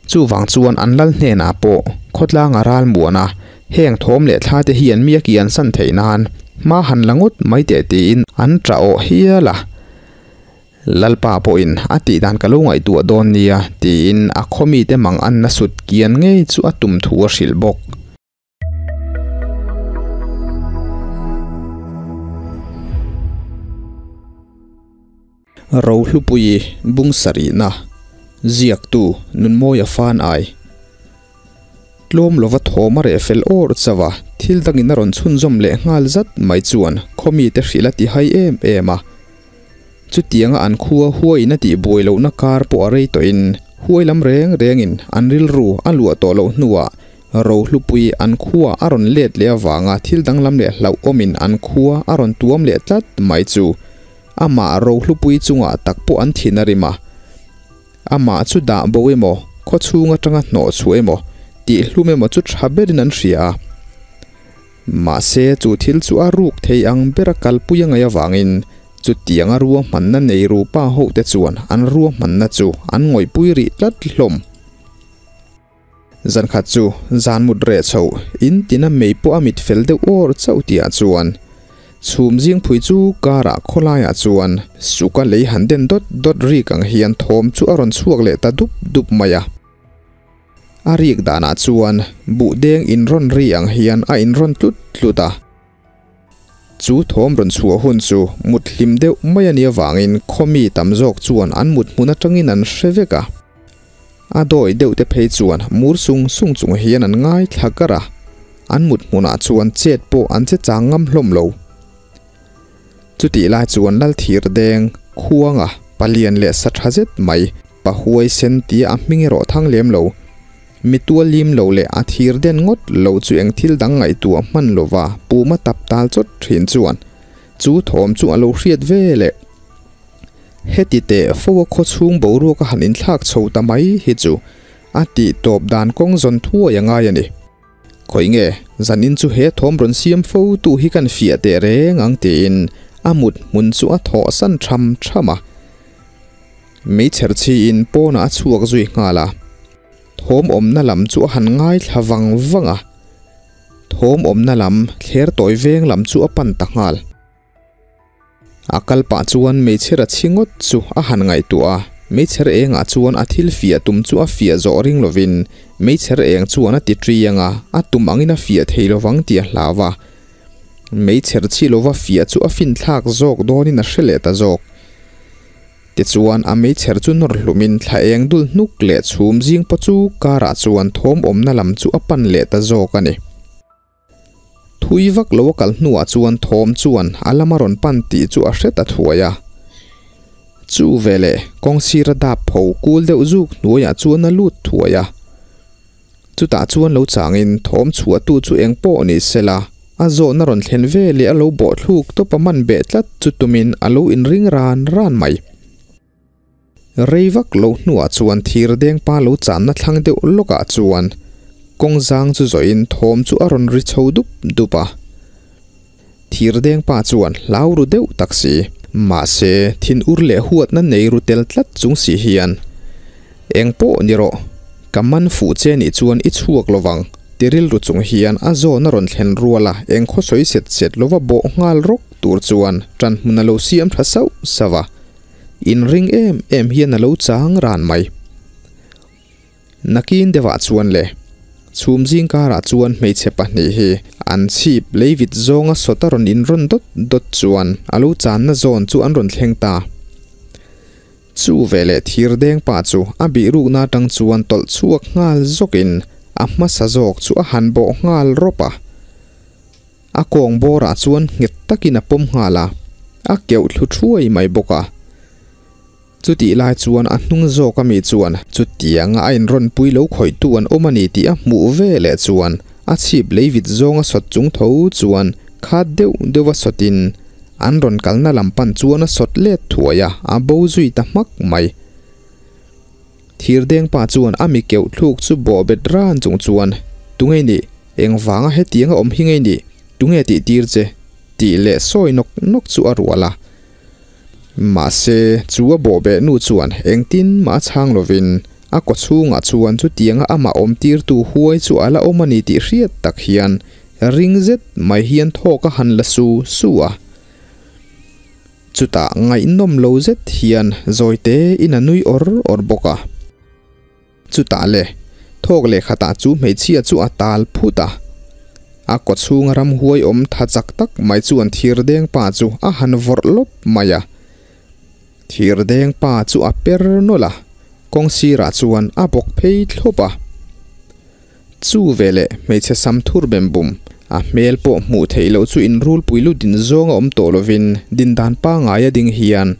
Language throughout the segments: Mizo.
Chuvang chuan an lal hnenah pawh khawtlanga ral muan a, heng thawm leh thla te hian mi a kian san theih nan hma han la ngawt mai teh tiin an tah awh hial a. Lalpa pawhin a tih dan ka lo ngaihtuah dawn nia tiin a khaw mite mang anna sut kian ngei chu a tum thu a hrilh bawk. Rohlupuii bung sarihna ziaktu Nunmawia fan ai tlawm lova thawm a reh fel awr chauh a, thil dangin a rawn chhunzawm leh nghal zat mai chuan khaw mite hrilh a ti hai em em a. Chutianga an khua huaiin a tih buai lohna kar pawh a rei tawhin huai lam reng rengin an rilru a luah tawh loh hnuah Rohlupuii an khua a rawn let leh avanga thil danglam leh hlauhawmin an khua a rawn tuam leh tlat mai chu Amah rohlupui chungah tak pawh an thin a rim a, amah chu dah bo emaw, khaw chhung atanga hnawh chhuah emaw, tih hlum emaw chu tha berin an hria a. Mahse, chu thil chu a ruk thei ang bera kalpui a ngaih avangin chutianga ruahmanna nei rupa hote chuan an ruahmanna chu an ngawihpui rih tlat hlawm. Zan khat chu zan mut reh chho in tina mei pawh a mit fel deuh awr chauh tihah chuan chhum zingphui chu karah khawlaiah chuan suka lei han den dawt dawt rik ang hian thawm chu a rawn chhuak leh ta dup dup mai a. A rik danah chuan buh deng inrawn ri ang hian a inrawn tlut tlut a. Chu thawm rawn chhuah hun chu mut hlim deuh mai a nih avangin khaw mi tam zawk chuan an mut hmun atangin an hre vek a. A dawi deuh te phei chuan mur sung sung chung hian an ngaithla kar a, an mut hmunah chuan chet pawh an che chang ngam hlawm lo. Chutih lai chuan Lalthir deng khuanga palian leh sa tha zet mai pahuai sen tia a hming erawh thang lem lo. Mi tual lim lo leh a thir den ngawt lo chu eng thil dang ngaihtuah hman lova puma tap tal chawt thin chuan chu thawm chu a lo hriat ve leh. Heti teh fo a khaw chhung boruak a han inthlak chho ta mai hi chu a tih tawp dan kawng zawn thuai a ngai a ni. Khawi nge zanin chu he thawm rawn siam fo tu hi kan fiah teh reng ang tiin a mut hmun chu a thawh san tham tham a. Meichher chhiin pawnah a chhuak zui nghal a. Thawm awmna lam chu a han ngaithla vang vang a. Thawm awmna lam thler tawi veng lam chu a pan ta nghal. A kal pah chuan meichher a chhi ngawt chu a han ngaihtuah a, meichher engah chuan a thil fiah tum chu a fiah zawh ring lovin meichher eng chuan a ti ṭi ang a, a tum angin a fiah thei lovang tih a hlau a. Meichher chhi lova fiah chu a finthlak zawk dawnin a hre leh ta zawk. Tichuan a meichher chu nawr hlumin thla eng dul hnuk leh chhum zing pawh chu karah chuan thawm awmna lam chu a pan leh ta zawk a ni. Thui vak lo a kal hnuah chuan thawm chuan a lama rawn pan tih chu a hre ta thuai a. Chu veleh kawng sira dap pho kul deuh zuk hnuaiah chuan a lut thuai a. Chutah chuan lo changin thawm chhuahtu chu eng pawh ni sela, a zawhna rawn thlen ve leh a lo bawh thluk tawp a man beh tlat chu tumin a lo inring ran ran mai. Rei vak lo hnuah chuan thir deng pa lo channa thlang deuh lawkah chuan kawng zang chu zawhin thawm chu a rawn ri chho dup dup a. Thir deng pa chuan hlau ru deuh tak si. Mahse, thin ur leh huatna nei ru tel tlat chung si hian, Eng pawh ni rawh, ka man fuh che nih chuan i chhuak lo vang, ti rilru chung hian a zawn a rawn thlen rual a, eng khaw sawi set set lova bawh nghal rawk tur chuan ṭan hmun a lo siam ṭha sauh sauh a. Inring em em hian a lo chang ran mai. Nakin deuhah chuan le, chhum zing karah chuan hmeichhe pahnih hi an chhip leivit zawnga sawta rawn inrawn dawt dawt chuan a lo channa zawn chu an rawn thleng ta. Chu veleh thir deng pa chu a bih rukna atang chuan tawlh chhuak nghal zawkin a hmasa zawk chu a han bawh nghal rawp a. A kawng bawrah chuan nghet takin a pawm nghal a, a keuh thlu thuai mai bawk a. Chutih lai chuan a hnung zawk ami chuan chutianga a inrawnpui lo khawihtu an awm a ni tih a hmuh ve leh chuan a chhip leivit zawnga sawt chung tho chuan khat deuh deuha sawtin an rawn kalna lam pan chuan a sawt let thuai a, a bo zui ta hmak mai. Thirdeng pa chuan a mi keuh thluk chu bawh bet ran chung chuan, Tunge i nih? Engvanga hetianga awm hi nge i nih? Tunge tih tir che? tih leh sawi nawk nawk chu a rual a. Mahse, chu a bawhbeh nu chuan engtin mah a chhang lovin A kawchhungah chuan chutianga amah awmtirtu huai chu a la awm a ni tih hriat tak hian ring zet mai hian thawk a han la su su a. Chutah ngaihnawm lo zet hian zawi tein a nui awr awr bawk a. Chutah le, thawk leh khatah chu hmeichhia chu a tal phut a. A kawchhunga ramhuai awm tha chak tak mai chuan thirdeng pa chu a han vawrh lawp mai a. Thirdeng pa chu a per nawlh a, kawng sirah chuan a bawk phei thlawp a. Chu veleh hmeichhe sam thur bem bum, a hmel pawh hmuh theih loh chu inrulpui lu din zawng a awm tawh lovin dindan pangngai a ding hian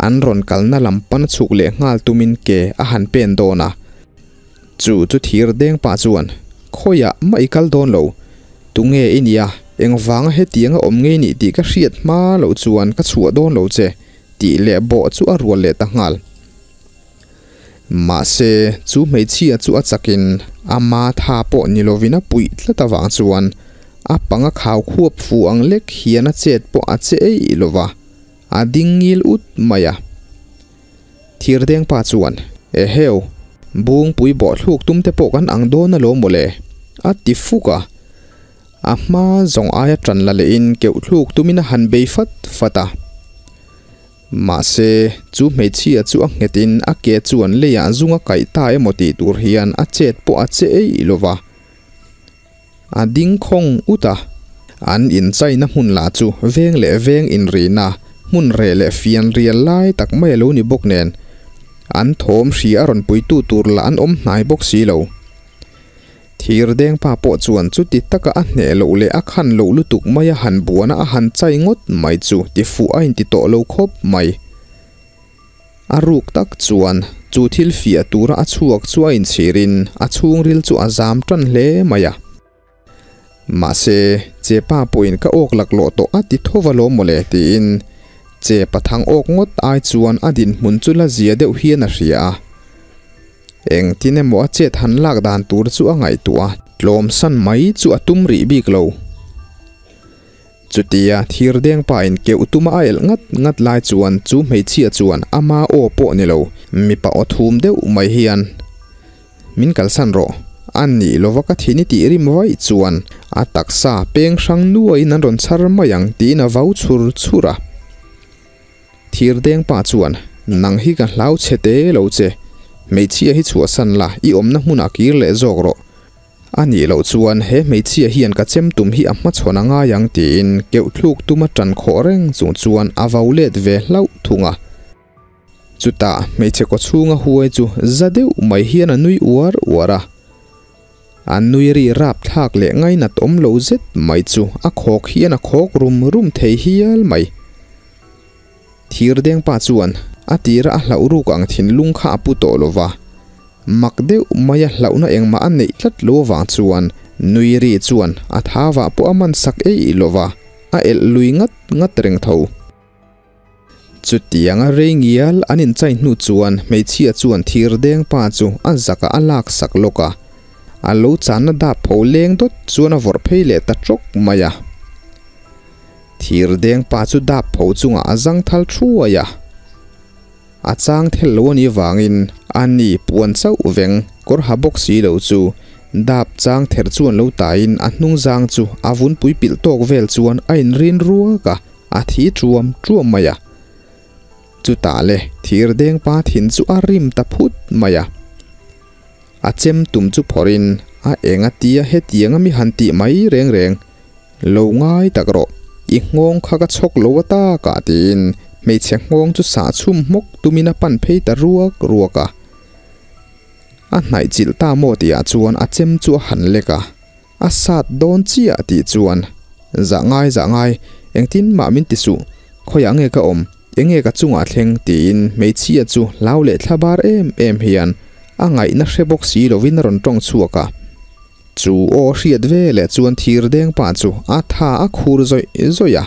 an rawn kalna lam pan chhuk leh nghal tumin ke a han pen dawn a. Chu chu thir deng pah chuan, Khawiah mah i kal dawn lo, tunge i nia, engvanga hetianga awm ngei nih tih ka hriat hma loh chuan ka chhuah dawn lo che, tih leh bawh chu a rual leh ta nghal. Mahse, chu hmeichhia chu a chakin ama tha pawh ni lovin a puih tlat avang chuan a panga khau khuap fu ang lek hian a chet pawh a che eih lo va, a ding ngil ut mai a. Thirdeng pa chuan, Eheu, bungpui bawhthluk tum te pawh kan ang dawn alawm mawle, a ti fuk a. A hma zawng aia tan la lehin keuhthluk tumin a han bei fat fat a. Mahse, chu hmeichhia chu a nghetin a ke chuan leiah zung a kaih ta emaw tih tur hian a chet pawh a che eih lo va. A ding khawng ut a, an inchaina hmun lah chu veng leh veng inrihna hmun reh leh fian rial lai tak mai a lo ni bawk nen, an thawm hri a rawn puitu tur lah an awm hnai bawk si lo. Thir deng pa pawh chuan chuti taka a hneh loh leh a khan loh lutuk mai a han buana a han chai ngawt mai chu tifuh a inti tawh lo khawp mai. A ruk tak chuan chu thil fiah tura a chhuak chu a inchhirin a chhungril chu a zam tan hle mai a. Mahse, Chepa pawhin ka awk laklawh tawh a ti tho va lawm mawle tiin Chepa thang awk ngawt ai chuan a dinhmun chu la zia deuh hian a hria a. Engtin emaw a chet han lak dan tur chu a ngaihtuah a, tlawmsan mai chu a tum rih bik lo. Chutia thirdeng pa in keuh tuma a elh ngat ngat lai chuan chu hmeichhia chuan ama aw pawh ni lo, mipa aw thum deuh mai hian, Min kalsan rawh, a nih lova ka thin i tih rim vaih chuan a taksa peng hrang nuaiin an rawn chhar mai ang tiin a vau chhur chhur a. Thirdeng pa chuan, Nang hi ka hlau chhe te lo che, hmeichhia hi chhuahsan la, i awmna hmunah kir leh zawk rawh. A nih loh chuan he hmeichhia hian ka chem tum hi a hmachhawn a ngai ang tiin keuh thluk tuma tan khawh reng chung chuan a vo let ve hlauh thung a. Chutah hmeichhe kaw chhunga huai chu za deuh mai hian a nui uar uar a. A nui ri rap thlak leh ngainat awm lo zet mai chu a khawk hian a khawk rum rum thei hial mai. Thirdeng pa chuan a tira a hlauh ruk ang thinlung kha a pu tawh lo va, mak deuh maia hlauhna engmah a neih tlat lo avang chuan nui ri chuan a thavah pawh a man sak eih lo va, a elh lui ngat ngat reng tho. Chutianga rei ngial an inchai hnu chuan hmeichhia chuan thirdeng pa chu a zakah a lak sak lawk a, a lo channa dap pho leng dawt chuan a vawrh phei leh ta tawk mai a. Thir deng pa chu dap pho chungah a zang thal thuai a, a chang thel lo a nih vangin a ni puan chauh veng kawr ha bawk si lo chu dap chang ther chuan lo taiin a hnung zang chu a vunpui pilh tawk vel chuan a inrin ruak a, a thi tuam tuam mai a. Chutah le thir deng pa thin chu a rim ta phut mai a. A chem tum chu phawrhin a eng a tia hetiang a mi han tih mai reng reng. Lo ngai tak rawh, i nghawng kha ka chhawk lo ata kah tiin hmeichhe nghawng chu sah chhum hmawk tumin a pan phei ta ruak ruak a. A hnaih chilh ta maw tihah chuan a chem chu a han lek a, a sat dawn chiah tih chuan, Zah ngai zah ngai, engtin mah min ti suh, khawiah nge ka awm, enge ka chungah thleng tiin hmeichhia chu hlau leh thla bar em em hian a ngaihna hre bawk si lovin a rawn tawng chhuak a. Chu aw hriat ve leh chuan thir deng pa chu a tha a khur zawih zawih a,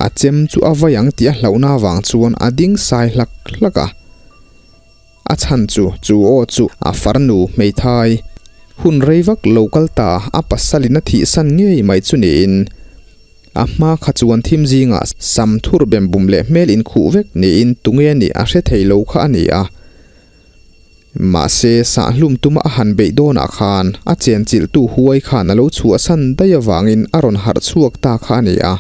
a chem chu a vai ang tih a hlauhna avang chuan a ding sai hlak hlak a. A chhan chu chu aw chu a farnu hmeithai hun rei vak lo kal ta a pasalin a thihsan ngei mai chu niin a hma kha chuan thim zingah sam thur bem bum leh hmel inkhuh vek niin tunge nih a hre thei lo kha a ni a. Mahse sahhlum tuma a han beih dawnah khan a chenchilhtu huai khan a lo chhuahsan daih avangin a rawn harh chhuak ta kha a ni a.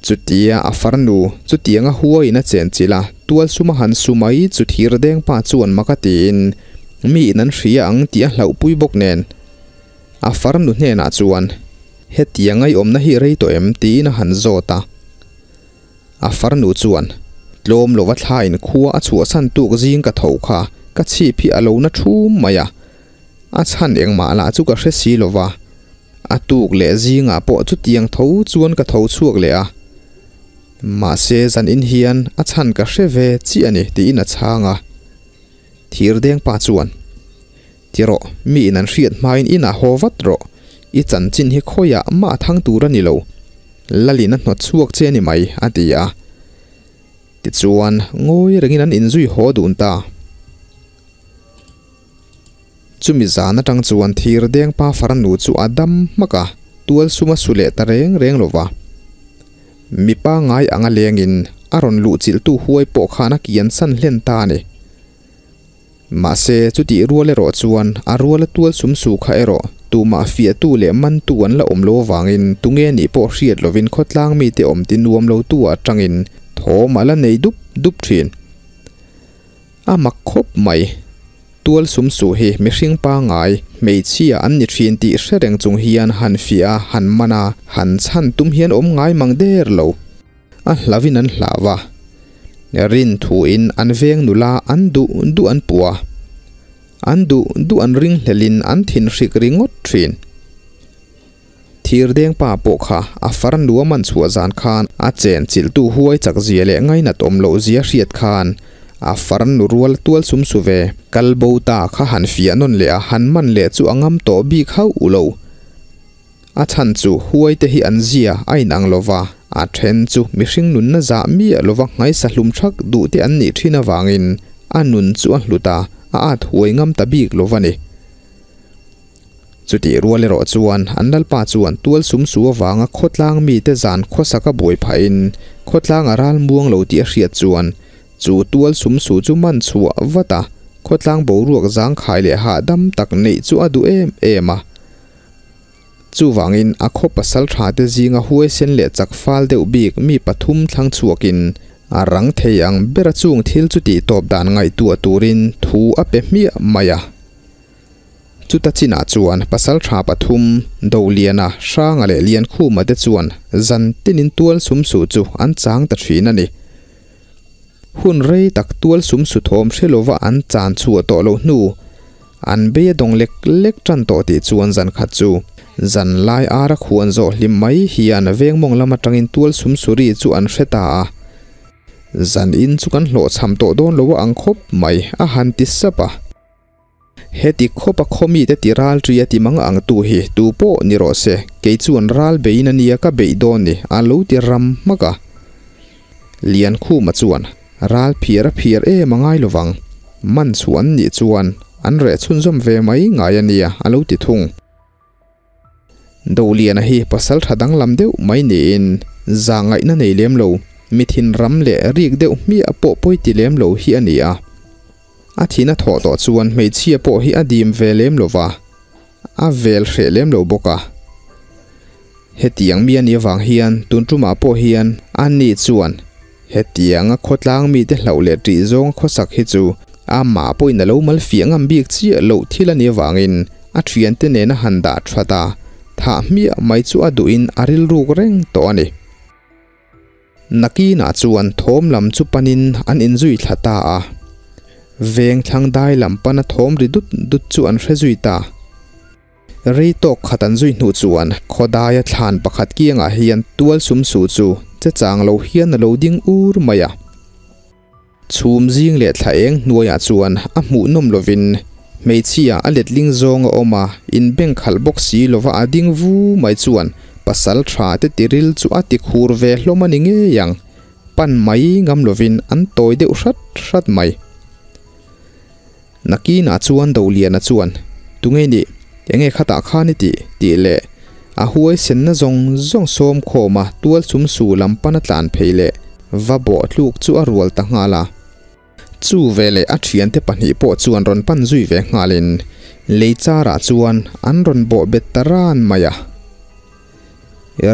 Chutia a farnu chutianga huaiin a chenchilh a, tual suma han su mai chu thir deng pa chuan mak a tiin miin an hria ang tih a hlauhpui bawk nen a farnu hnenah chuan hetianga i awmna hi rei tawh em tiin a han zawt a. A farnu chuan tlawm lova thlain khua a chhuahsan tuk zing ka tho kha ka chhip hi a lo na thum mai a, a chhan engmah lah chu ka hre si lova, a tuk leh zingah pawh chutiang tho chuan ka tho chhuak leh a, mahse zanin hian a chhan ka hre ve chiah a ni tiin a chhang a. Thirdeng pa chuan, Ti rawh, miin an hriat hmain inah haw vat rawh, i chanchin hi khawiah mah a thang tur a ni lo, Lalin a hnawt chhuak che a ni mai, a ti a. Tichuan, ngawi rengin an inzui haw dun ta. Chumi zan atang chuan Thirdeng pa farnu chu a dam hmak a, tual sum a su leh ta reng reng lo va. Mipa ngai anga lengin a rawn luhchilhtu huai pawh khan a kian san hlen ta a ni. Mahse, chutih rual erawh chuan a ruala tual sum su kha erawh tumah fiahtu leh mantu an la awm lo avangin tunge nih pawh hriat lovin khawtlang mite awm ti nuam lo tu ah tangin thawm a la nei dup dup thin. A mak khawp mai. Tual sum su hi mihring pangngai, hmeichhia an ni thin tih hre reng chung hian han fiah a, han man a, han chhan tum hian awm ngai mang der lo. A hlavin an hlau a, rin thuin an veng nula an duh duh an puh a, an duh duh an ringhlelin an thinhrik ringawt thin. Thirdeng pa pawh kha a farnu a man chhuah zan khan a chen chilhtu huai chak zia leh ngainat awm loh zia hriat khan a farnu rual tual sum su ve kal bo ta kha han fiah nawn leh a han man leh chu a ngam tawh bik hauh lo. A chhan chu huai te hi an zia a inang lo va, a then chu mihring nunna zah miah lova nghaisa hlum thak duh te an nih thin avangin a nun chu a hlut a, a at huai ngam ta bik lo va ni. Chutih rual erawh chuan an lalpa chuan tual sum su avanga khawtlang mite zan khawsaka buai phahin khawtlang a ral muang lo tih a hriat chuan chu tual sum su chu man chhuah vat a, khawtlang boruak zangkhai leh hahdam tak neih chu a duh em em a. Chuvangin a khaw pasal thate zinga huaisen leh chak fal deuh bik mi pathum thlang chhuakin a rang thei ang bera chung thil chu tih tawp dan ngaihtuah turin thu a pe hmiah mai a. Chuta chinah chuan pasal tha pathum, Doliana, Hranga leh Liankhuma te chuan zan tinin tual sum suh chu an chang ta thin a ni. Hun rei tak tual sum su thawm hre lova an chan chhuah tawh loh hnu, an bei a dawng lek lek tan tawh tih chuan zan khat chu zan lai ara khuan zawh hlim mai hian vengmawng lam atangin tual sum su ri chu an hre ta a. Zan in chu kan hlawhchham tawh dawn lo a ang khawp mai, a han ti sap a. Heti khawpa khaw mite ti ral ṭi a ti mang ang tu hi tu pawh ni rawh se, kei chuan ral beiin a nia ka beih dawn ni, a lo ti ram hmak a. Liankhuma chuan, Ral phiar a phiar em a ngai lovang, man chu an nih chuan an reh chhunzawm ve mai ngai a nia, a lo ti thung. Doliana hi pasal tha danglam deuh mai niin zahngaihna nei lem lo, mi thinram leh rik deuh hmiah pawh pawi ti lem lo hi a ni a. A thina thawh tawh chuan hmeichhia pawh hi a dim ve lem lo va, a vel hreh lem lo bawk a. Hetiang mi a nih avang hian tun tumah pawh hian a ni chuan hetianga khawtlang mite hlauh leh ṭih zawnga khawsak hi chu amah pawhin a lo mal fiah ngam bik chiah loh thil a nih avangin a ṭhiante nena han dah ṭhat a, thah hmiah mai chu a duhin a rilruk reng tawh a ni. Nakinah chuan thawm lam chu panin an inzui thla ta a, veng thlang dai lam pana thawm ri dut dut chu an hre zui ta. Rei tawk khat an zui hnuh chuan khawdaia thlan pakhat kiangah hian tual sum su chu che chang lo hian a lo ding ur mai a. Chhum zing leh thla eng hnuaiah chuan a hmuhnawm lovin hmeichhia a letling zawng a awm a, inbeng khalh bawk si lova a ding vu mai chuan pasal tha te tiril chu a ti khur ve hlawm a ni ngei ang, pan mai ngam lovin an tawi deuh hrat hrat mai. Nakinah chuan Doliana chuan, Tunge nih? Enge khatah khan i tih? tih leh a huaisenna zawng zawng sawm khawma tual chum su lam pana tlan phei leh va bawh tluk chu a rual ta nghal a. Chu veleh a thiante pahnih pawh chuan rawn pan zui ve nghalin lei charah chuan an rawn bawh bet ta ran mai a.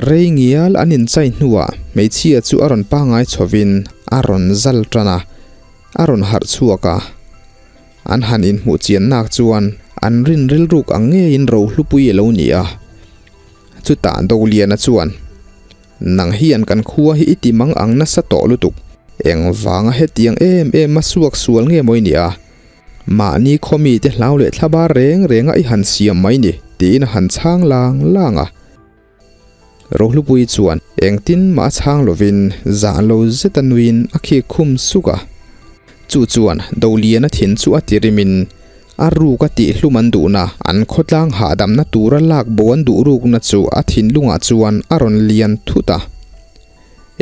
Rei ngial an inchai hnuah hmeichhia chu a rawn pangai chhovin a rawn zal tan a, a rawn harh chhuak a. An han inhmuh chian nak chuan an rin rilruk ang ngeiin rohlupui a lo ni a. Chutah Doliana chuan. Nang hian kan khua hi i ti mang ang nasa tawh lutuk. Eng vanga hetiang em em a suak sual nge maw i nih a? Mahni khaw mite hlau leh thla bar reng renga i han siam mai ni, tiin a han chhang lang lang a. Rohlupui chuan engtin mah a chhang lovin zah lo zeta nuiin a khik khum suk a. Chu chuan Doliana thin chu a ti rimin A ruk a tihhlum an duhna, an khawtlang hahdamna tura lak bo an duh rukna chu a thinlungah chuan a rawn lian thut a.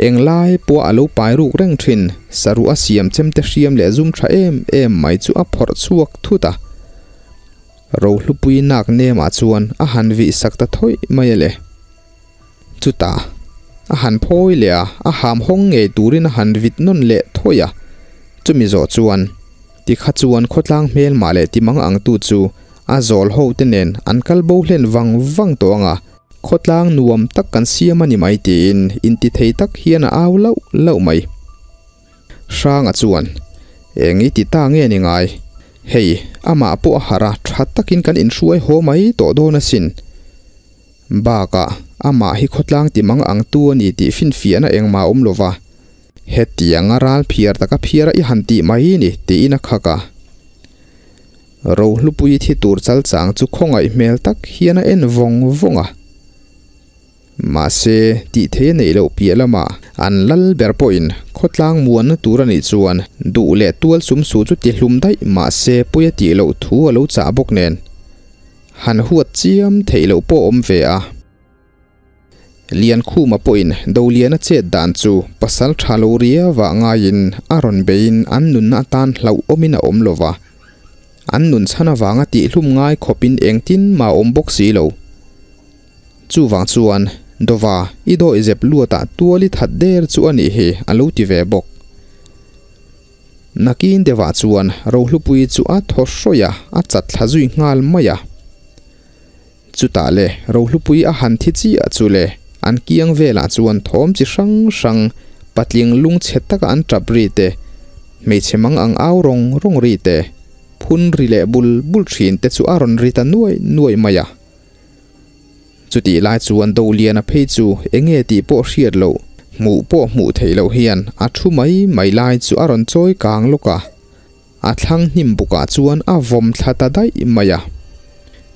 Englai pawh a lo pai ruk reng thin, saruh a siam chemte hriam leh zum tha em em mai chu a phawrh chhuak thut a. Rohlupui nak nemah chuan a han vih sak ta thawih mai a le. Chutah, a han phawi leh a, a ham hawng ngei turin a han vit nawn leh thawih a. Chumi zawh chuan, tikha chuan khawtlang hmelmah leh timang ang tu chu a zawl ho te nen an kal bo hlen vang vang tawh ang a, khawtlang nuam tak kan siam a ni mai tiin intithei tak hian a au lauh lauh mai. Hranga chuan, Eng i ti ta nge ni ngai? Hei, amah pawh a harh a, tha takin kan inhruai haw mai tawh dawn asin. Bakah, amah hi khawtlang ti mang ang tu a ni tih finfiahna engmah a awm lo va. Hetianga ral phiar taka phiar a i han tih mai ni, tiin a khak a. Rohlupui thi tur chal chang chu khawngaih hmel tak hian a en vawng vawng a. Mahse, tih thei a neih loh piah lamah an lal ber pawhin khawtlang muanna tur a nih chuan duh leh tual sum su chu ti hlum daih mahse pawi a tih loh thu a lo chah bawk nen. Han huat chiam theih loh pawh awm ve a. Liankhuma pawhin Doliana chet dan chu pasal tha lo riavah ngaiin a rawn beiin an nunna atan hlauhawmin a awm lo va. An nun chhan avanga tihhlum ngai khawpin engtin mah a awm bawk si lo. Chuvang chuan Dova i dawih zep luatah tual i that der chu a nih hi a lo ti ve bawk. Nakin deuhah chuan Rohlupui chu a thaw hrawih a, a chat thla zui nghal mai a. Chutah le Rohlupui a han thi chiah chu le an kiang velah chuan thawm chi hrang hrang, patling lungchhe taka an tap ri te, hmeichhe mang ang au rawng rawng ri te, phun ri leh bul bul thin te chu a rawn ri ta nuai nuai mai a. Chutih lai chuan Doliana phei chu enge tih pawh hriat loh, hmuh pawh hmuh theih loh hian a thu mai mai lai chu a rawn chawi kang lawk a, a thlang hnim bukah chuan a vawm thla ta daih mai a.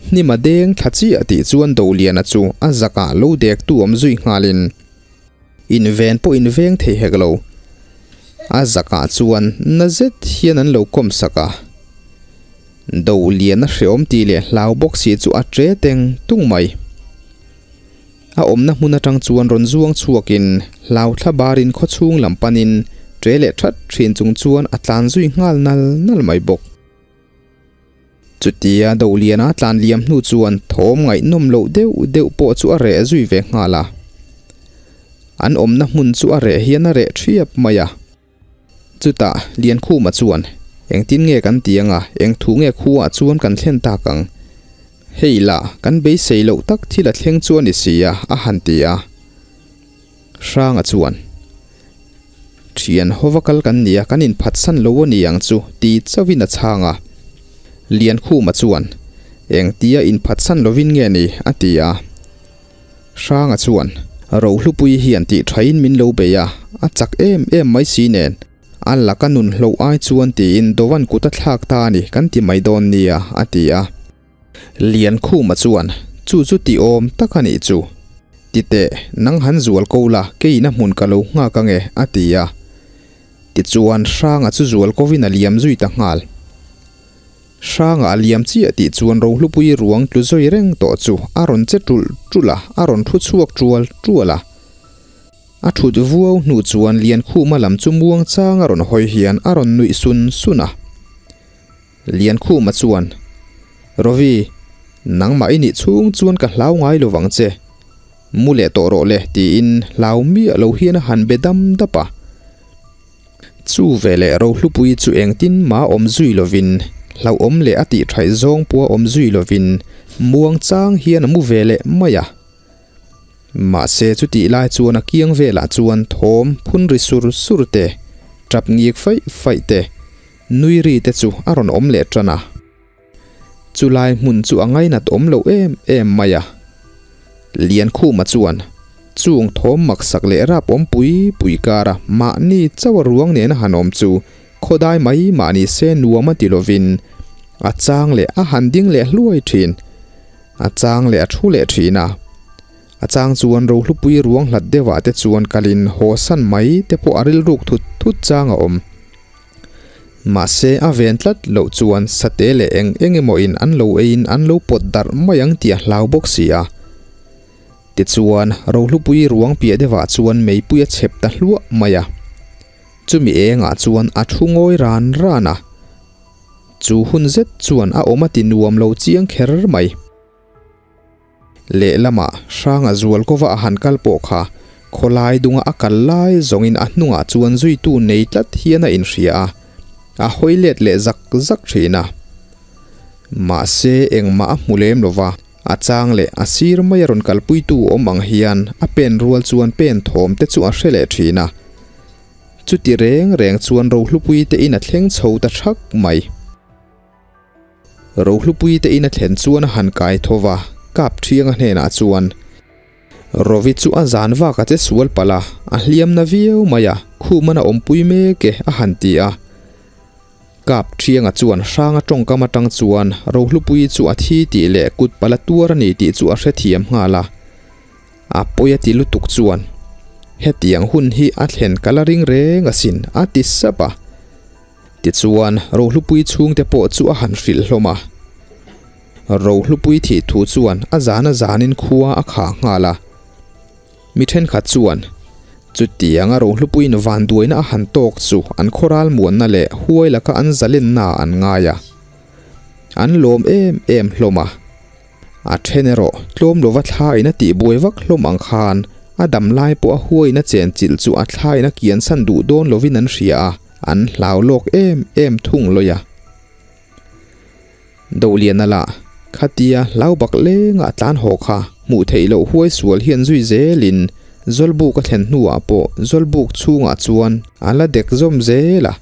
Hnim a deng thla chiah tih chuan Doliana chu a zakah lo dek tu awm zui nghalin inven pawh inveng thei hek lo. A zakah chuan na zet hian an lo kawm sak a. Do lian a hreawm tih leh hlau bawk si chu a tre teng tung mai. A awmna hmun atang chuan rawn zuang chhuakin hlau thla barin khawchhung lam panin tre leh that thin chung chuan a tlan zui nghal nal nal mai bawk. Chutia Do liana tlan liam hnu chuan thawm ngaihnawm loh deuh deuh pawh chu a reh zui ve nghal a. An awmna hmun chu a reh hian a reh thiap mai a. Chutah Liankhuma chuan, Engtin nge kan ti anga, eng thu nge khuaah chuan kan thlen tak ang? Hei lah, kan beisei loh tak thil a thleng chu a ni si a, a han ti a. Hranga chuan, Thian hova kal kan nia, kan inphatsan lo a ni ang chu, ti chauhin a chhang a. Liankhuma chuan, Engtia inphatsan lovin nge ni? a ti a. Hranga chuan, Rohlupui hian tih thain min lo bei a, a chak em em mai si nen, a laka nun hloh ai chuan tiin Dovan kut a thlak ta a ni kan ti mai dawn nia, a ti a. Liankhuma chuan, Chu chu ti awm tak a nih chu. Ti teh, nang han zual ko la, keiin a hmun ka lo nghak ange, a ti a. Tichuan Hranga chu zual kovin a liam zui ta nghal. Hranga a liam chiah tih chuan Rohlupui ruang tlu zawi reng tawh chu a rawn che ṭulh ṭulh a, a rawn thu chhuak ṭual ṭual a. A ṭhut vuau hnu chuan Liankhuma lam chu muang chang a rawn hawi hian a rawn nuih sun sun a. Liankhuma chuan, Rovi, nangmah i nih chhung chuan ka hlau ngai lo vang che. Mu leh tawh rawh le, tiin hlau miah lo hian a han be dam dap a. Chu veleh Rohlupuii chu engtin mah awm zui lovin, hlauhawm leh a tih thaih zawng pawh a awm zui lovin muang chang hian a mu ve leh mai a. Mahse chutih lai chuan a kiang velah chuan thawm phun ri sur sur te, tap ngik faih faih te, nui ri te chu a rawn awm leh tan a. Chulai hmun chu a ngainat awm loh em em mai a. Liankhuma chuan chung thawm maksak leh rap awm pui pui kara mahni chauh a ruang nena han awm chu khawdai mai mahni se nuam a ti lovin a chang leh a han ding leh hluai thin. A chang leh a thu leh thin a. A chang chuan rohlupui ruang hlat deuhah te chuan kalin haw san mai te pawh a rilruk thut thut chang a awm. Mahse, a ven tlat loh chuan sate leh eng eng emaw in an lo eiin an lo pawt darh mai ang tih a hlau bawk si a. Tichuan, Rohlupui ruang piah deuhah chuan meipui a chhep ta hluah mai a. Chumi engah chuan a thu ngawi ran ran a. Chu hun zet chuan a awm a ti nuam lo chiang kher mai. Lehlamah Hranga zual kova a han kal pawh kha khawlai dunga a kal lai zawngin a hnungah chuan zuitu nei tlat hian a inhria a, a hawi let leh zak zak thin a. Mahse engmah a hmu lem lova, a chang leh a sir mai a rawn kalpuitu awm ang hian a pen rual chuan pen thawm te chu a hre leh thin a. Chuti reng reng chuan Rohlupui te in a thleng chho ta thak mai. Rohlupui te in a thlen chuan a han kai tho va, Kap Thianga hnenah chuan, Rovi chu a zan vak a che sual palh a, a hliam na viau mai a, khum an a awmpui mek e, a han ti a. Kap Thianga chuan hranga tawngkam atang chuan Rohlupui chu a thi tih leh kut palh a tuar a ni tih chu a hrethiam nghal a. A pawi a ti lutuk chuan, Hetiang hun hi a thlen ka la ring reng asin, a ti sap a. Tichuan, Rohlupui chhungte pawh chu a han hrilh hlawm a. Rohlupui thih thu chuan a zan a zanin khua a khah nghal a. Mi thenkhat chuan, Chutianga Rohlupuiin vanduaina a han tawk chu an khawral muanna leh huai laka an zalenna an ngai a. An lawm em em hlawm a. A then erawh tlawm lova thlain a tihbuai vak hlawm ang khan a dam lai pawh a huain a chenchilh chu a thlain a kiansan duh dawn lovin an hria a, an hlau lawk em em thung lawih a. Dohliana lah khatia hlau bak lengah tlan haw kha hmuh theih loh huai sual hian zui zelin Zawlbuk a thlen hnuah pawh Zawlbuk chhungah chuan a la dek zawm zel a.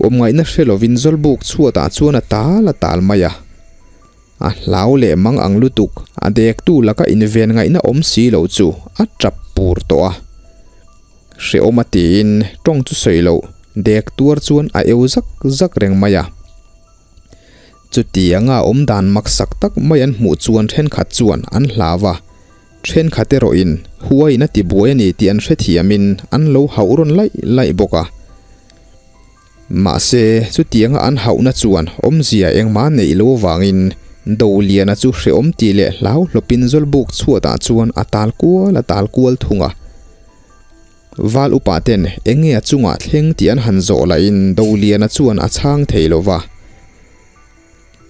Awmngaihna hre lovin Zawlbuk chhuatah chuan a tal a tal mai a. A hlau leh mang ang lutuk, a dektu laka inven ngaihna awm si lo chu a tap pur tawh a. Hrehawm a tiin tawng chu sawi loh, dek tuar chuan a eu zak zak reng mai a. Chutianga awm dan maksak tak mai an hmuh chuan thenkhat chuan an hlau a, thenkhat erawhin huaiin a tibuai a ni tih an hrethiamin an lo hauh rawn laih laih bawk a. Mahse, chutianga an hauhna chuan awmzia engmah neih lo avangin Doliana chu hrehawm tih leh hlau hlawpin Zawlbuk chhuatah chuan a tal kual a tal kual thung a. Val upa ten eng nge a chungah thleng tih an han zawh lahin Doliana chuan a chhang thei lo va.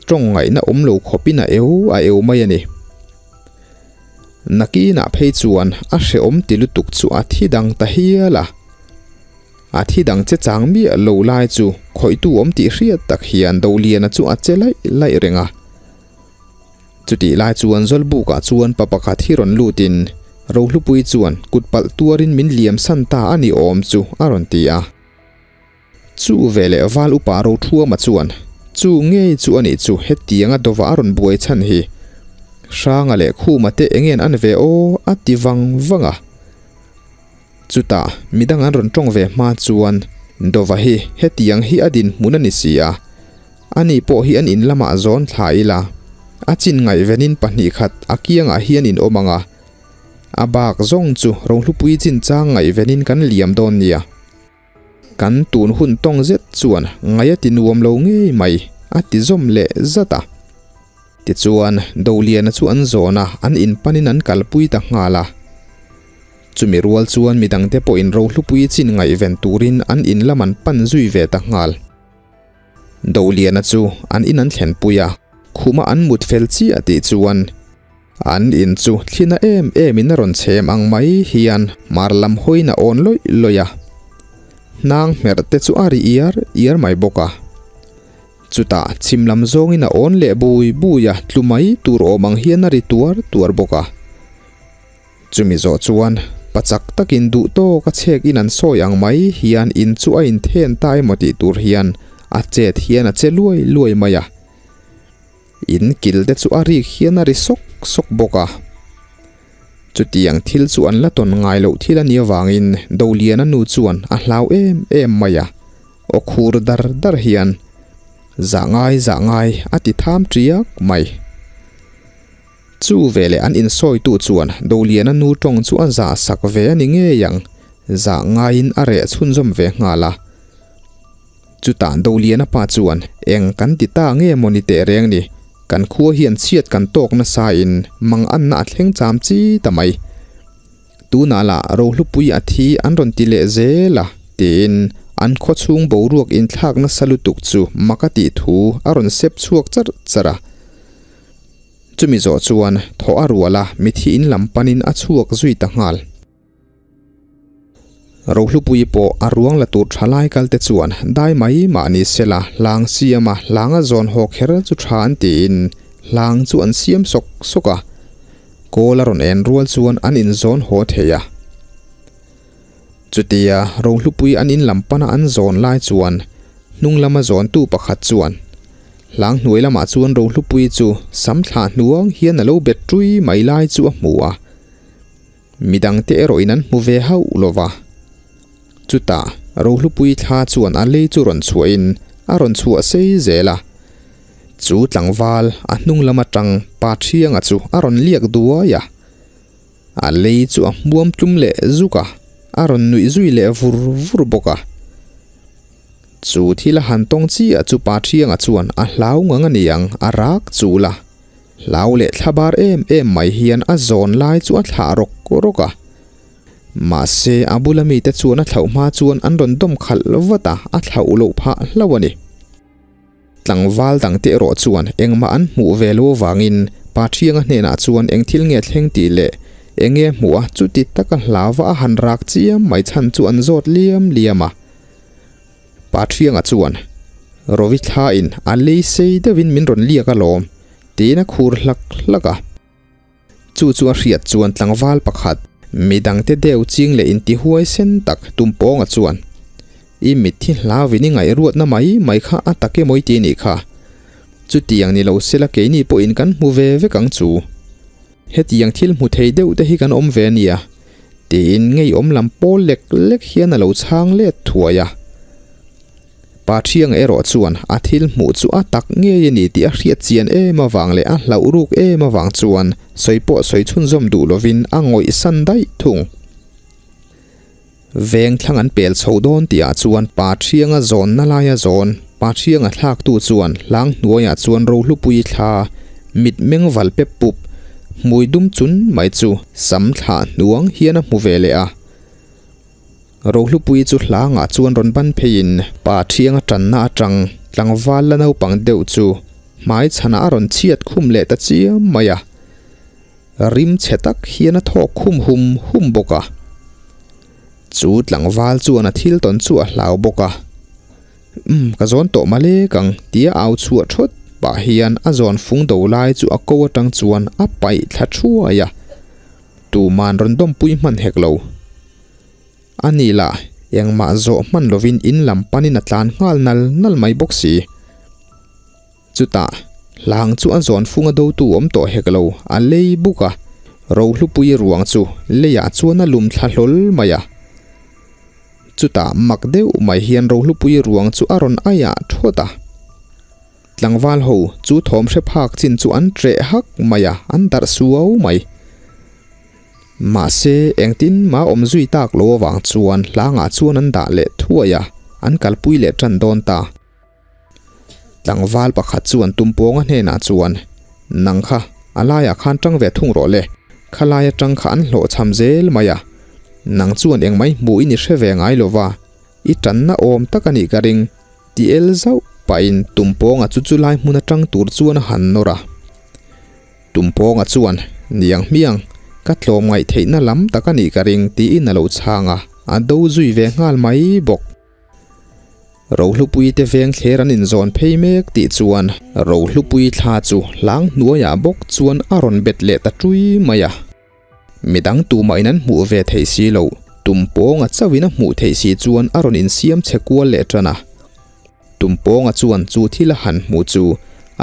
Tawng ngaihna awm lo khawpin a eu a eu mai a ni. Nakinah phei chuan a hrehawm ti lutuk chu a thi dang ta hial a. A thi dang che chang miah lo lai chu khawihtu awm tih hriat tak hian Doliana chu a che laih laih reng a. Chutih lai chuan Zawlbukah chuan pa pakhat hi rawn lutin Rohlupui chuan kut palh tuarin min liam san ta a ni awm chu a rawn ti a. Chu veleh Val upa Rothuama chuan chu ngei chu a nih chu hetianga dawva a rawn buai chhan hi Hranga leh Khuma te engen an ve aw a ti vang vang a. Chutah midang an rawn tawng ve hma chuan Dova hi hetiang hi a dinhmun a ni si a, ani pawh hi an in lamah zawn thla ila, a chin ngaihvenin pahnih khat a kiangah hian in awm ang a, a bak zawng chu Rohlupui chinchang ngaihvenin kan liam dawn nia. Kan tun hun tawng zet chuan ngaih a ti nuam lo ngei mai, a ti zawm leh zat a. Tichuan Doliana chu an zawn a, an inpanin an kalpui ta nghal a. Chumi rual chuan midangte pawhin rohlupui chin ngaihven turin an in lam an pan zui ve ta nghal. Doliana chu an in an thlenpui a, khuma an mut fel chiah tih chuan an in chu thlina em emin a rawn chhem ang mai hian hmar lam hawiin a awn lawih lawih a. Hnang hmerh te chu a ri iar iar mai bawk a. Chutah chhim lam zawngin a awn leh bui bui a, tlu mai tur awm ang hian a ri tuar tuar bawk a. Chumi zawh chuan pachak takin duh tawk a chhek in an sawi ang mai hian in chu a inthen ta emaw tih tur hian a chet hian a che luai luai mai a. In kil te chu a rik hian a ri sawk sawk bawk a. Chutiang thil chu an la tawn ngai loh thil a nih avangin Doliana nu chuan a hlau em em mai a, aw khur dar dar hian, Zah ngai, zah ngai, a ti tham tiak mai. Chu veleh an insawitu chuan Doliana nu tawng chu a zah sak ve a ni ngei ang, zah ngaiin a reh chhunzawm ve nghal a. Chutah Doliana pa chuan, Eng kan ti ta nge maw ni teh reng ni, kan khua hian chhiat kan tawk nasa in mang anna a thleng cham chi ta mai. Tunah lah Rohlupui a thi an rawn ti leh zel a, tiin an khaw chhung boruak inthlak nasa lutuk chu mak a tih thu a rawn sep chhuak charh charh a. Chumi zawh chuan thaw a rual a, mithi in lam panin a chhuak zui ta nghal. Rohlupui pawh a ruang la tur tha lai kal te chuan dai mai mah ni sela hlang siam a hlang a zawn haw kher chu tha an tiin hlang chu an siam sawk sawk a, kawl a rawn en rual chuan an inzawn haw thei a. Chutia Rohlupui an in lam pana an zawn lai chuan hnung lama zawntu pakhat chuan hlang hnuai lamah chuan Rohlupui chu sam thlah hnuang hian a lo bet ṭui mai lai chu a hmu a. Midangte erawhin an hmu ve hauh lo va. Chutah Rohlupui thla chuan a lei chu rawn chhuahin a rawn chhuah sei zel a. Chu tlangval a hnung lam atang Pa Thianga chu a rawn liak duai a. A lei chu a hmuam tlum leh zuk a, a rawn nuih zui leh vur vur bawk a. Chu thil a han tawng chiah chu Pa Thianga chuan a hlau ngang a niang a rak chul a. Hlau leh thlabar em em mai hian a zawn lai chu a thlah rawk rawk a. Mahse, a bula mite chuan a thlauh hma chuan an rawn dawm khalh vat a, a thlauh loh phah hlauh a ni. Tlangval dangte erawh chuan engmah an hmuh ve lo avangin Pa Thianga hnenah chuan eng thil nge thleng tih leh eng nge hmuh a chuti taka hlauva a han rak chiam mai chhan chu an zawt liam liam a. Pa Thianga chuan, Rovi thlain a lei sei deuhin min rawn liak alawm, tiin a khur hlak hlak a. Chu chu a hriat chuan tlangval pakhat, midangte deuh ching leh intihuai sen tak Tumpawnga chuan, I mitthi hlauvin i ngaihruatna mai mai kha a tak emaw i ti nih kha. Chutiang ni lo sela keini pawhin kan hmu ve vek ang chu. Hetiang thil hmu thei deuh te hi kan awm ve ania, tiin ngeiawm lam pawl lek lek hian a lo chhang let thuai a. Pa Thianga erawh chuan a thil hmuh chu a tak ngei a ni tih a hriat chian em avang leh a hlauh ruk em avang chuan sawi pawh sawi chhunzawm duh lovin a ngawih san daih thung. Veng thlang an pel chho dawn tihah chuan Pa Thianga zawnna laia zawn, Pa Thianga thlaktu chuan hlang hnuaiah chuan Rohlupui thla, mitmeng val pep pup, hmui dum chun mai chu sam thlah hnuang hian a hmu ve leh a. Rohlupui chu hlangah chuan rawn ban pheiin Pa Thianga tanna atang tlangval la naupang deuh chu hmai chhanah a rawn chhiat khum leh ta chiam mai a. Rim chhe tak hian a thawk khum hum hum bawk a. Chu tlangval chuan a thil tawn chu a hlau bawk a. Umm, ka zawn tawh malek ang, tia au chhuah thawt pah hian a zawn fung do lai chu a ko atang chuan a paih thla thuai a. Tuman rawn dawmpui hman hek lo. A ni lah, engmah zawh hman lovin in lam panin a tlan nghal nal nal mai bawk si. Chutah, hlang chu a zawn fung a dotu awm tawh hek lo, a lei buk a, Rohlupui ruang chu leiah chuan a lum thla hlawl mai a. Chutah mak deuh mai hian Rohlupui ruang chu a rawn aiah thawt a. Tlangval ho chu thawm hre phak chin chu an ṭeh hak mai a, an darh suau mai. Mahse, engtin mah awm zui tak lo avang chuan hlangah chuan an dah leh thuai a, an kalpui leh ṭan dawn ta. Tlangval pakhat chuan Tumpawnga hnenah chuan, Nang kha, a laiah khan tang ve thung rawh le, khalai atang kha an hlawhchham zel mai a, nang chuan engmai hmuh in i hre ve ngai lo va, i tanna awm tak a nih ka ring, ti el zauh pahin Tumpawnga chu chulai hmun atang tur chuan a han nawr a. Tumpawnga chuan, Niang hmiang, ka tlawmngaih theihna lam tak a nih ka ring, tiin a lo chhang a, a do zui ve nghal mai bawk. Rohlupuii te veng thler an inzawn phei mek tih chuan Rohlupuii thla chu hlang hnuaiah bawk chuan a rawn bet leh ta ṭui mai a. Midang tumah in an hmuh ve theih si loh, Tumpawnga chauhin a hmuh theih si chuan a rawn insiam chhe kual leh ṭan a. Tumpawnga chuan chu thil a han hmu chu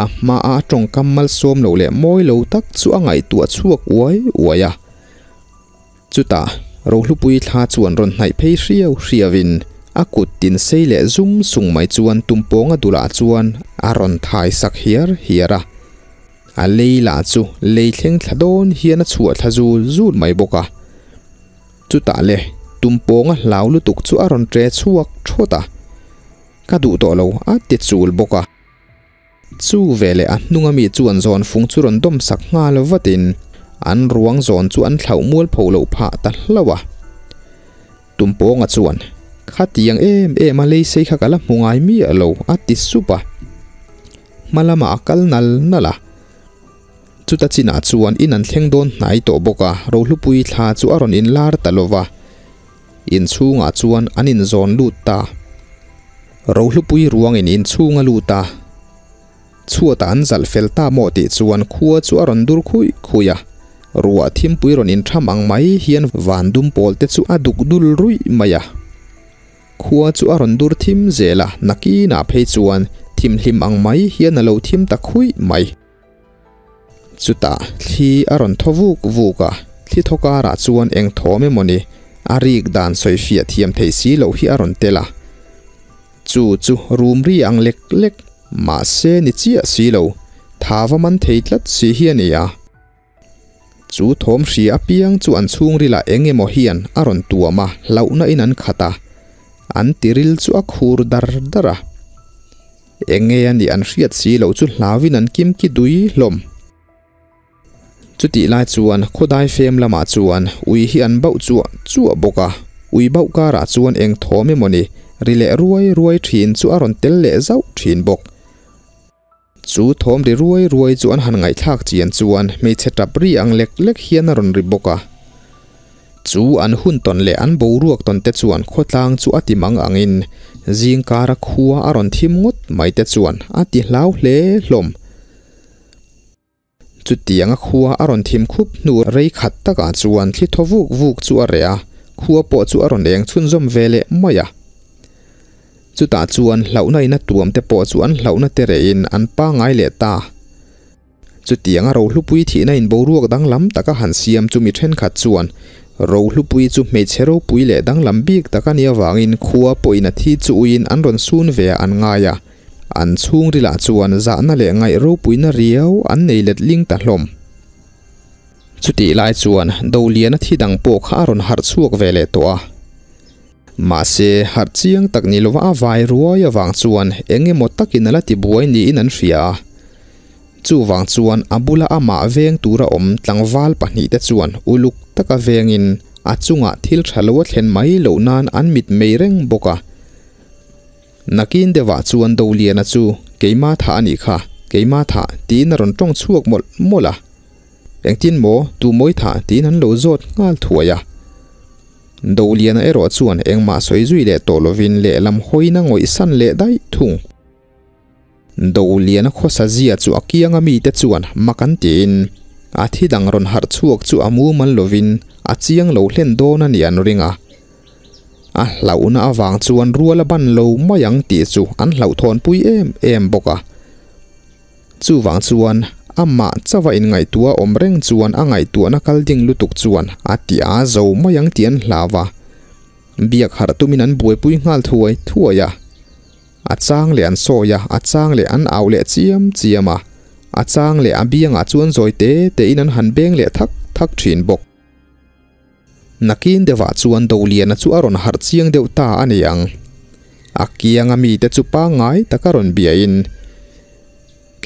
a hmaa a tawngkam malsawm lo leh mawi lo tak chu a ngaihtuah chhuak uai uai a. Chutah Rohlupuii thla chuan rawn hnaih phei hriau hriauin a kut tin sei leh zum sung mai chuan Tumpawnga dulah chuan a rawn thai sak hiar hiar a. A lei lah chu lei thleng thla dawn hian a chhuah thla zul zul mai bawk a. Chutah le, Tumpawnga hlau lutuk chu a rawn ṭe chhuak ṭhawt a, Ka duh tawh lo, a ti chul bawk a. Chu veleh a hnunga mi chuan zawn fung chu rawn dawm sak nghal vatin an ruang zawn chu an thlauh mual pho loh phah ta hlauh a. Tumpawnga chuan, Khatiang em em a leisei kha ka la hmu ngai miah lo, a ti sup a. Hma lamah a kal nal nal a. Chuta chinah chuan in an thleng dawn hnai tawh bawk a, Rohlupui thla chu a rawn inlar ta lo va, inchhungah chuan an inzawn lut ta. Rohlupui ruangin inchhung a lut a, chhuatah an zalh fel ta maw tih chuan khua chu a rawn dur khuih khuih a, ruah thimpui rawn intham ang mai hian van dum pawl te chu a duk dul ruih mai a. Khua chu a rawn dur thim zel a, nakinah phei chuan thimhlim ang mai hian a lo thim ta khuih mai. Chutah thli a rawn thaw vuk vuk a, thli thaw karah chuan eng thawm emaw ni a rik dan sawi fiah thiam theih si loh hi a rawn tel a. Chu chu rum ri ang lek lek, mahse ni chiah si lo, tha va man thei tlat si hi a ni a. Chu thawm hria apiang chu an chhungrilah eng emaw hian a rawn tuam a, hlauhna in an khat a, an tiril chu a khur dar dar a. Eng nge a nih an hriat si loh chu hlauin an kim ki dui hlawm. Chutih lai chuan khawdai fem lamah chuan ui hi an bauh chuah chuah bawk a, ui bauh karah chuan eng thawm emaw ni ri leh ruai ruai thin chu a rawn tel leh zauh thin bawk. Chu thawm ri ruai ruai chu an han ngaihthlak chian chuan hmeichhe tap ri ang lek lek hian a rawn ri bawk a. Chu an hun tawn leh an boruak tawn te chuan khawtlang chu a ti mang angin zingkara khua a rawn thim ngawt mai te chuan a ti hlau hle hlawm. Chutianga khua a rawn thim khup hnu rei khat takah chuan thli thaw vuk vuk chu a reh a, khua pawh chu a rawn eng chhunzawm ve leh mai a. Chutah chuan hlauhna in a tuam te pawh chu an hlauhna te rehin an pangngai leh ta. Chutianga Rohlupui thihna in boruak danglam taka han siam chu mi thenkhat chuan Rohlupui chu hmeichhe ropui leh danglam bik tak a nih avangin khua pawhin a thi chu uiin an rawn sun ve ah an ngai a, an chhungrilah chuan zahna leh ngaih ropuina riau an nei let ling ta hlawm. Chutih lai chuan Doliana thi dang pawh kha a rawn harh chhuak ve leh tawh a. Mahse, harh chiang tak ni lova a vai ruai avang chuan eng emaw takin a la ti buai niin an hria a. Chuvang chuan a bula amah veng tura awm tlangval pahnihte chuan uluk taka vengin a chungah thil tha lo a thlen mai loh nan an mit mei reng bawk a. Nakin deuhah chuan Doliana chu keima thah a nih kha, keima thah tiin a rawn tawng chhuak mawlh mawlh a. Engtin maw, tu mawi thah tiin an lo zawt nghal thuai a. Doliana erawh chuan engmah sawi zui leh tawh lovin lehlam hawina ngawihsan leh daih thung. Doliana khawsa zia chu a kianga mite chuan mak an tiin a thi dang rawn harh chhuak chu a mumal lovin a chiang lo hlen dawn a nih an ring a. A hlauhna avang chuan rual a ban lo mai ang tih chu an hlauhthawnpui em em bawk a. Chuvang chuan, amah chauha inngaihtuah awm reng chuan a ngaihtuahna kal ding lutuk chuan a ti a zo mai ang tih an hlau a. Biak harh tumin an buaipui nghal thuai thuai a. A chang leh an sawi a, a chang leh an au leh chiam chiam a, a chang leh a biangah chuan zawi te tein an han beng leh thak thak thin bawk. Nakin deuhah chuan Doliana chu a rawn harh chiang deuh ta a ni ang. A kianga mite chu pangngai taka rawn biain,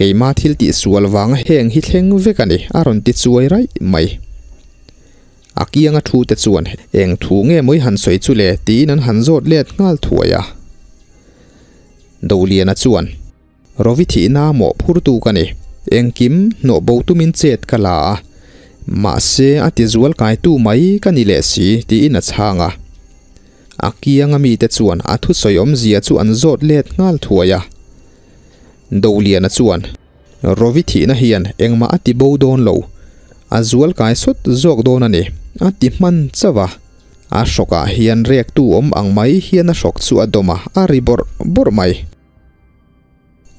Keima thil tih sual vanga heng hi thleng vek a ni, a rawn ti chuai raih mai. A kianga thu te chuan eng thu nge mawi han sawi chu le tiin an han zawt let nghal thuai a. Doliana chuan. Rovi thihna mawh phurtu ka ni. Engkim hnawh bo tumin chet ka la a, mahse a ti zual kaitu mai ka ni leh si tiin a chhang a. A kianga mite chuan a thusawi awmzia chu an zawt let nghal thuai a. Doliana chuan, Rovi thihna hian engmah a ti bo dawn lo, a zual kai sawt zawk dawn a ni, a ti hman chauh a. A hrawkah hian rektu awm ang mai hian a hrawk chu a dawm a, a ri bawrh bawrh mai.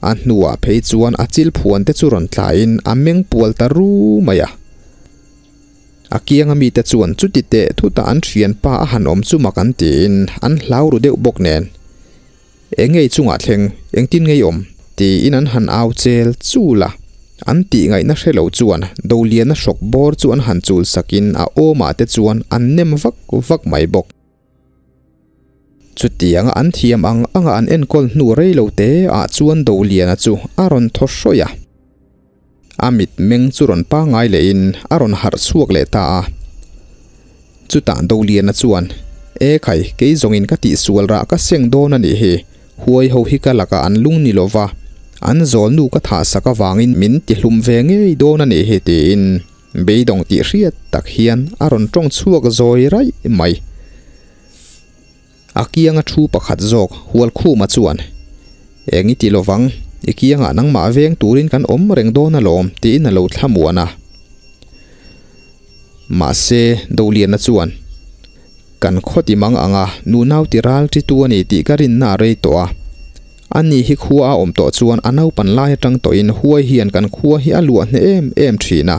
A hnuah phei chuan a chil phuan te chu rawn tlaiin a meng pual ta ru mai a. A kianga mite chuan chuti teh thutah an thianpa a han awm chu mak an tiin an hlau ru deuh bawk nen. Eng ngei chungah thleng, engtin ngei awm? tiin an han au chel chul a. An tih ngaihna hre lo chuan Doliana hrawk bawr chu an han chul sakin a awmah te chuan an nem vak vak mai bawk. Chutianga an thiam ang anga an enkawl hnu rei lo te ah chuan Doliana chu a rawn thaw hrawih a. A mit meng chu rawn pangngai lehin a rawn harh chhuak leh ta a. Chutah Doliana chuan, E khai, kei zawngin ka tihsual rah ka seng dawn a nih hi, huai ho hi ka lakah an lung ni lova, an zawlnu ka thahsak avangin min tihlum ve ngei dawn a nih hi tiin beidawng tih hriat tak hian a rawn tawng chhuak zawi raih mai. A kianga thu pakhat zawk Hualkhuma chuan, Eng i ti lovang, i kiangah nangmah veng turin kan awm reng dawn alawm, tiin a lo thlamuan a. Mahse, Doliana chuan, Kan khaw ti mang anga nunau ti ral ṭi tu a ni tih ka rinna a rei tawh a. Ani hi khua a awm tawh chuan a naupan lai aṭang tawhin huai hian kan khua hi a luah hneh em em ṭhin a,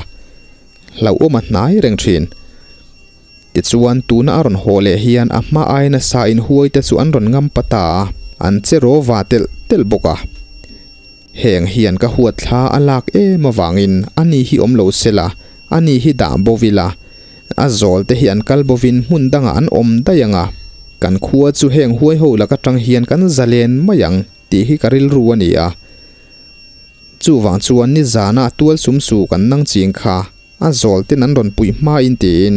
hlauhawm a hnai reng ṭhin. Tichuan, tuna a rawn haw leh hian a hma ai nasa in huaite chu an rawn ngam pa ta a, an che raw va telh telh bawk a. Heng hian ka huat thla a lak em avangin ani hi awm lo sela, ani hi dah bo ila, a zawl te hi an kal bovin hmun dangah an awm daih ang a, kan khua chu heng huai ho lak atang hian kan zalen mai ang tih hi ka rilru a ni a. Chuvang chuan nizana tual sum su kan nang ching kha. A zawl ten an rawn puih hmain tiin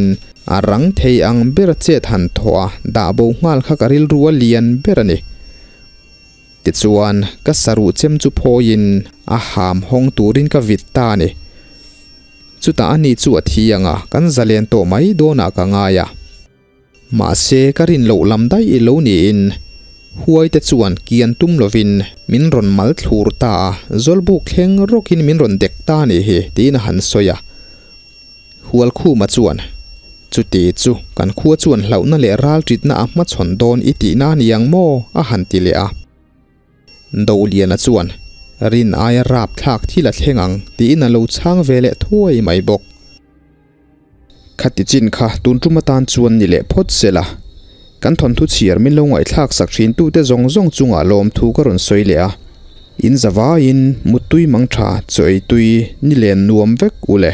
a rang thei ang ber chet han thawh a, dah bo nghal kha ka rilru a lian ber a ni. Tichuan, ka saruh chem chu phawiin a ham hawng turin ka vit ta a ni. Chutah ani chu a thi ang a, kan zalen tawh mai dawnah ka ngai a. Mahse, ka rin loh lam daih i lo niin Huaite chuan kian tum lovin min rawn mal thlur ta a, Zawlbuk thleng rawkin min rawn dek ta a nih hi, tiin a han sawi a. Hualkhuma chuan, Chuti chu, kan khua chuan hlauhna leh ralṭitna a hmachhawn dawn i tihna a ni ang maw? a han ti leh a. Doliana chuan, Rin aia rapthlak thil a thleng ang, tiin a lo chhang ve leh thuai mai bawk. Khati chin kha tun tum atan chuan ni leh phawt se la. Kan thawnthu chhiar min lo ngaihthlak sak thin tute zawng zawng chungah lawmthu ka rawn sawi leh a. In zavaiin Muttui Mangtha chaw ei tui ni len nuam vek u le.